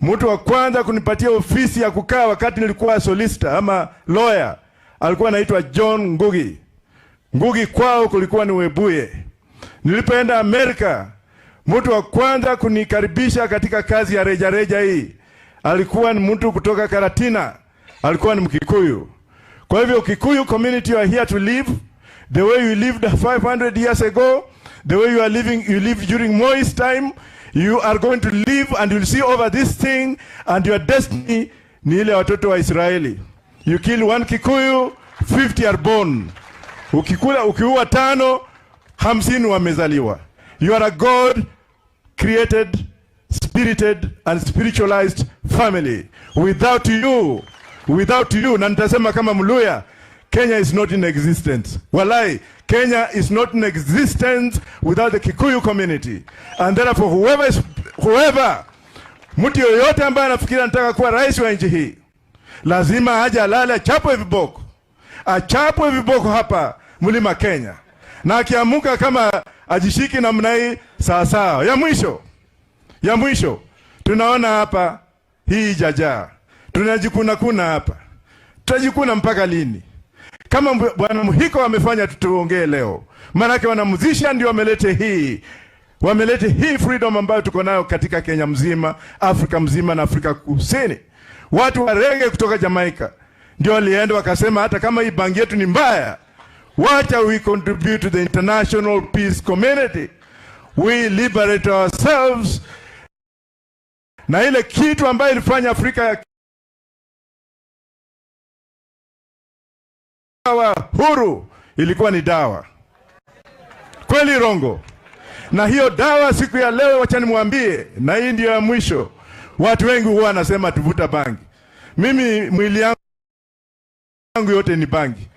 Mtu wa kwanza kunipatia ofisi ya kukaa wakati nilikuwa solicitor ama lawyer alikuwa anaitwa John Ngugi. Ngugi kwao kulikuwa ni Webuye. Nilipoenda Amerika, mtu wa kwanza kunikaribisha katika kazi ya rejareja hii alikuwa ni mtu kutoka Karatina, alikuwa ni Mkikuyu. Kwa hivyo Kikuyu community, you are here to live the way you lived 500 years ago, the way you are living, you lived during Moi's time, you are going to live and you'll see over this thing, and your destiny ni ile watoto wa Israeli. You kill one Kikuyu, 50 are born. Ukikula, ukiua tano, 50 wamezaliwa. You are a God created, spirited and spiritualized family. Without you, without you, na nitasema kama Mluya, Kenya is not in existence. Walai, Kenya is not in existence without the Kikuyu community. And therefore whoever is, whoever, mtu yoyote ambaye anafikiri anataka kuwa rais wa nchi hii lazima aje alale, achapwe viboko, achapwe viboko hapa Mlima Kenya, na akiamuka kama ajishiki namna hii, sawa sawa. Ya mwisho tunaona hapa hii jajaa, tunajikuna kuna hapa, tutajikuna mpaka lini? Kama bwana Muhiko amefanya, tutuongee leo, maanake wanamzisha ndio wamelete hii freedom ambayo tuko nayo katika Kenya mzima, Afrika mzima na Afrika Kusini. Watu wa reggae kutoka Jamaica ndio walienda wakasema, hata kama hii bangi yetu ni mbaya, wacha we contribute to the international peace community, we liberate ourselves. Na ile kitu ambayo ilifanya Afrika ikawa huru ilikuwa ni dawa, kweli rongo? Na hiyo dawa siku ya leo, wacha nimwambie, na hii ndio ya mwisho. Watu wengi huwa wanasema tuvuta bangi. Mimi mwili yangu yote ni bangi.